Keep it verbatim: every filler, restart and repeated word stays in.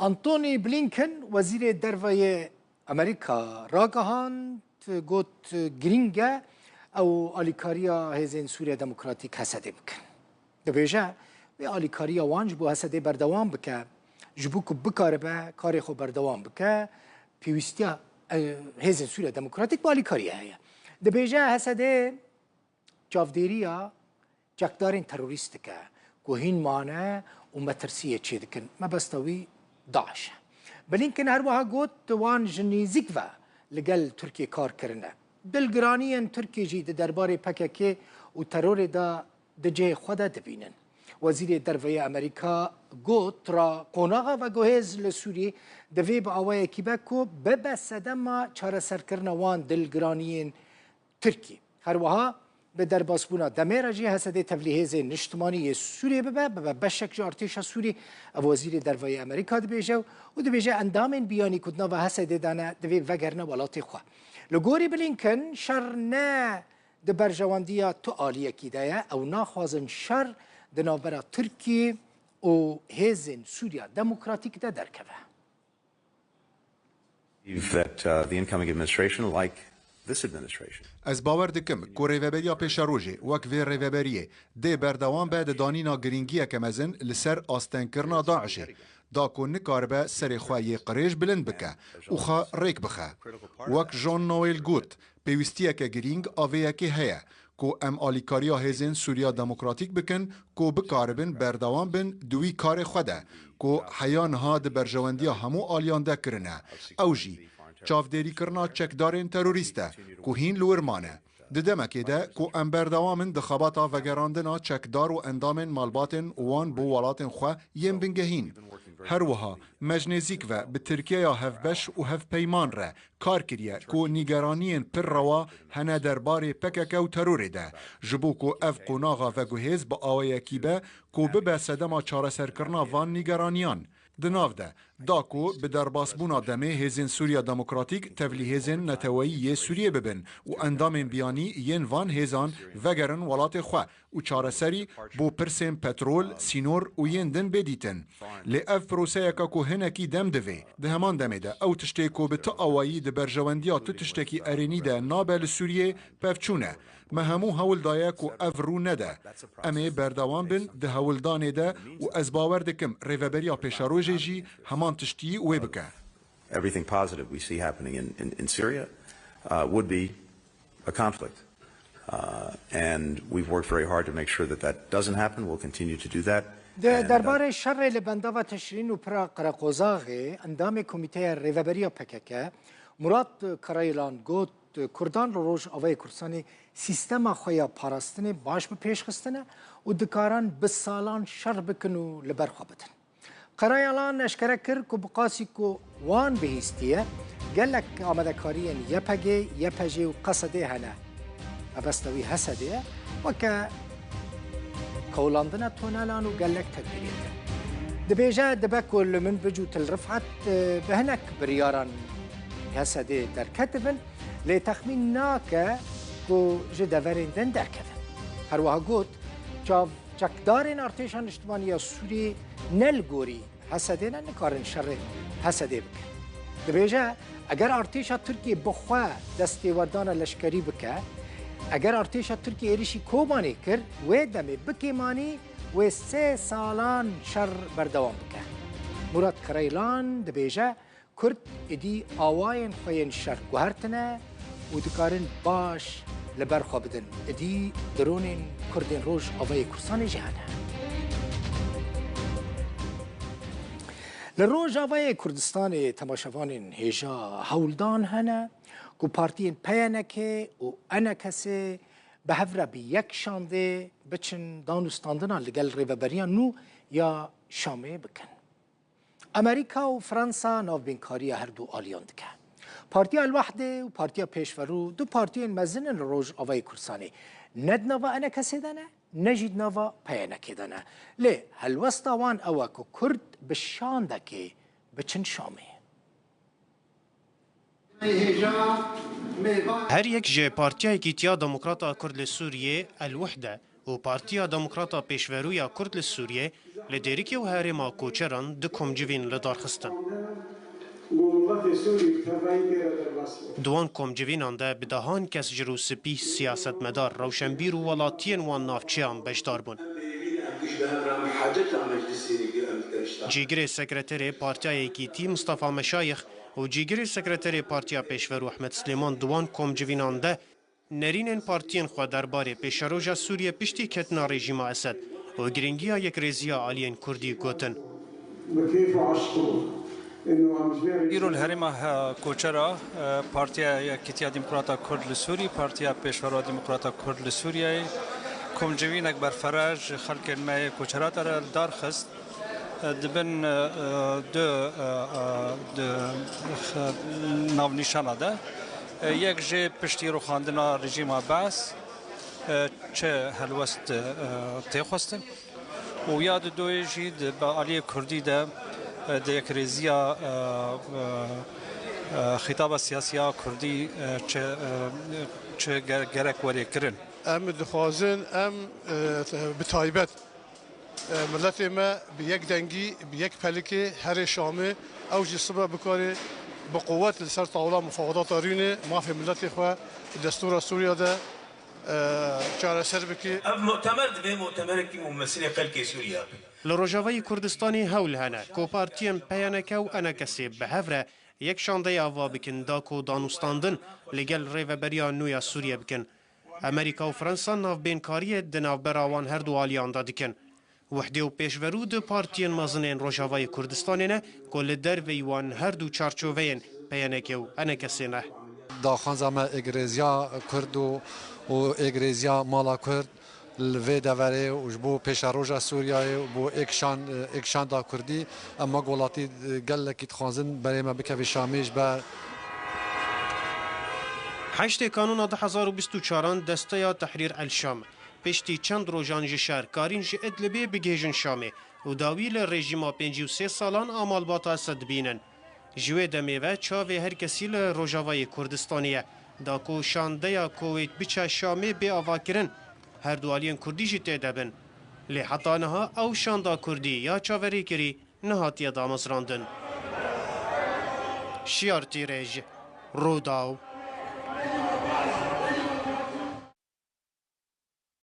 Antony Blinken, Wezîrê Derve yê Amerîka ragihand, got, girîng e ew alîkariya Hêzên Sûriya Demokratîk HSDê bikin. Dibêje, vê alîkariya wan ji bo HSDê berdewam bike, ji bo ku bikaribe karê xwe berdewam bike, pêwîstiya, e, Hêzên Sûriya Demokratîk bi alîkariyê heye. Dibêje, HSDê çavdêriya çekdarên terorîst dike ku hîn mane û metirsiyê çêdikin. Mebesta wî DAIŞ e. Blinken her wiha got, wan ji nêzîk ve li gel Tirkiyê kar kirine. Dilgiraniyên Tirkiyê jî di derbarê PKK û terorê de di cihê xwe de dibînin. Wezîrê Derve yê Amerîka got, ra qonaxa veguhêz li Sûriyê divê bi awayekî be ku bibe sedema çareserkirina wan dilgiraniyên Tirkî. Her wiha bi derbasbûna demê re jî HSDê tevlî hêzên niştimanî yê Sûriyê bibe, bibe beşek ji artêşa Sûrî. Ev Wezîrê Derve yê Amerîka dibêje û dibêje endamên biyanî ku di nava HSDê de ne divê vegerine welatê xwe. Li gorî Blinken, şer ne di berjewendiya tu aliyekî de ye, ew naxwazin şer di navbera Tirkiyê û Hêzên Sûriya Demokratîk de derkeve. That, uh, the incoming administration, like this administration, Ez bawer dikim ku rêveberiya pêşerojê wek vê rêveberiyê dê berdewam be di danîna girîngiyeke mezin li ser astengkirina DAIŞê, da ku nikaribe serê xwe yê qirêj bilind bike û xwe rêk bixe. Wek John Noel got, pêwîstiyeke girîng a vê yekê heye, ku em alîkariya Hêzên Sûriya Demokratîk bikin ku bikaribin berdewam bin di wî karê xwe de ku heya niha di berjewendiya hemû aliyan de kirine. Ew jî çavdêrîkirina çekdarên terorîst e ku hîn li wir mane. Di demekê de ku em berdewam in di xebata vegerandina çekdar û endamên malbatên wan bo welatên xwe yên bingehîn. Her wiha me ji nêzîk ve bi Tirkiyeya hevbeş û hevpeyman re kar kiriye ku nîgeraniyên pir rewa hene derbarê PKK û terorê de, ji bo ku ev qonaxa veguhêz bi awayekî be ku bibe sedema çareserkirina van nîgeraniyan. Di nav de, da ku bi derbasbûna demê Hêzên Sûriya Demokratîk tevlî hêzên neteweyî yê Sûriyê bibin û endamên biyanî yên van hêzan vegerin welatê xwe û çareserî bo pirsên petrol, sînor û yên din bê dîtin. Lê ev proseyeke ku hinekî dem divê. Di heman demê de ew tiştê ku bi tu awayî di berjewendiya tu tiştekî erênî de nabe li Sûriyê pevçûn e. Me hemû hewl daye ku ev rû nede. Em ê berdewam bin di hewldanê de û ez bawer dikim rêveberiya pêşerojê jî heman tiştî wê bike. Everything positive we see happening in, in, in Syria, uh, would be a conflict. Uh, and we've worked very hard to make sure that that doesn't happen. We'll continue to do that. Di And, uh, derbarê şerê li bendava Tişrîn û Pira Qereqozaxê, endamê Komîteya Rêveberiya PKK, Murat Karayilan got, Kurdan li Rojavayê Kurdistanê sîstema xwe ya parastinê baş bi pêş xistine û dikarin bi salan şer bikin û li ber xwe bidin. Karayalan eşkere kir ku bi qasî ku wan bihîstiye, gelek amadekariyên Y P G, Y P J û K S D hene. Mebesta wî H S D ye, weke kewlandina tonelan û gelek tedbîrên din. Dibêje, dibe ku li Minbic û Til Rifat, e, bi hinek biryaran H S D derketibin, lê texmîn nake ku ji deverên din derkevin. Her wiha got, çav Çekdarên Artêşa Niştimanî ya Sûriyê ne li gorî H S D ne, nikarin şerê H S D bikin. Dibêje, eger artêşa Tirkiyê bi xwe destêwerdana leşkerî bike, eger artêşa Tirkiyê êrişî Kobanê kir, wê demê bikêmanî wê sê salan şer berdewam bike. Murat Karaylan dibêje, Kurd êdî awayên xwe yên şer guhertine û dikarin baş li ber xwe bidin. Êdî dronên Kurdên Rojavayê Kurdistanê jî hene. Li Rojavayê Kurdistanê temaşevanên hêja hewldan hene ku partiyên P Y N K û E N K S bi hev re bi yek şandê biçin danûstandinan li gel rêveberiya nû ya Şamê bikin. Amerîka û Fransa navbînkariya her du aliyan dike. Partiya El-Wehdê û Partiya Pêşverû du partiyên mezin in li Rojavayê Kurdistanê. Ne di nava E N K S'ê de ne, ne jî di nava P Y N K'ê de ne. Lê helwesta wan ew e ku Kurd bi şandekê biçin Şamê. Her yek ji Partiya Yekîtiya Demokrata Kurd li Sûriyê, El-Wehde, û Partiya Demokrata Pêşverû ya Kurd li Sûriyê li Dêrikê û herêma Koçeran du komcivîn li dar xistin. Di wan komcivînan de bi dehan kes ji rûspî, siyasetmedar, rewşenbîr û welatiyên wan navçeyan beşdar bûn. Cîgirê Sekreterê Partiya Yekîtî Mistefa Meşayix û Cîgirê Sekreterê Partiya Pêşverû Ehmed Silêman di wan komcivînan de nerînên partiyên xwe derbarê pêşeroja Sûriyê piştî ketina rejîma Esed û girîngiya yekrêziya aliyên Kurdî gotin. Îro li herêma, e, Koçera, e, Partiya Yekîtiya Demokrata Kurd li Sûrî, Partiya Pêşverû Demokrata Kurd li Sûriyeyê, komcivînek berfireh ji xelkên me yê Koçera te re li dar xist. E, di bin, e, e, du, e, e, du, e, navnîşana de, e, yek jê piştî rûxandina rejîma Bees, e, çi helwest, e, tê xwestin û ya di doyê jî di, bi aliyê Kurdî de, e, di yekrêziya, e, e, e, xîtaba siyasiya Kurdî, e, çi, e, çi ge-, gerek werê kirin. Em dixwazin em, e, bi taybet, e, miletê me bi yek dengî, bi yek pelikê herê Şamê, ew jî sibe bikare bi quwet li ser tawla mufawedata rûnê mafê miletê xwe di destûra Sûriya de, e, çareser bike. Ev mutemer divê mutemerekî mumesîlê xelkê Sûriya be. Li Rojavayê Kurdistanê hewl hene ku partiyên P Y N K û E N K S ê bi hev re yek şandeya ava bikin da ku danûstandin li gel Rêveberiya nû ya Sûriye bikin. Amerîka û Fransa navbênkariyê di navbera wan herdu aliyan de dikin. Wehdê û Pêşverû du partiyên mezin ên Rojavayê Kurdistanê ne ku li derveyî wan herdu çarçoveyên P Y N K û E N K S ê ne. Daxwaza me êgrêziya Kurd û, û êgrêziya mala Kurd li vê deverê û ji bo pêşeroja Sûriyeyê û bo êkşan-, êkşanda Kurdî, em wek welatî gelekî dixwazin berê me bikevî Şamê ji ber. Heştê Kanûna du hezar û bîst û çaran Desteya Tehrîr El Şam piştî çend rojan ji şer karîn ji Idlibê bigihêjin Şamê û dawî li rejîma pêncî û sê salan a malbata Esed dibînin. Ji wê demê ve çavê her kesî li Rojavayê Kurdistanê ye. Da ku şandeya Kuweyt biçe Şamê bê avakirin, herdu aliyên Kurdî jî tê de bin. Lê heta niha ew şanda Kurdî ya çaverêkirî nehatiye damezrandin. Şiyar Tîrêj, Rûdaw.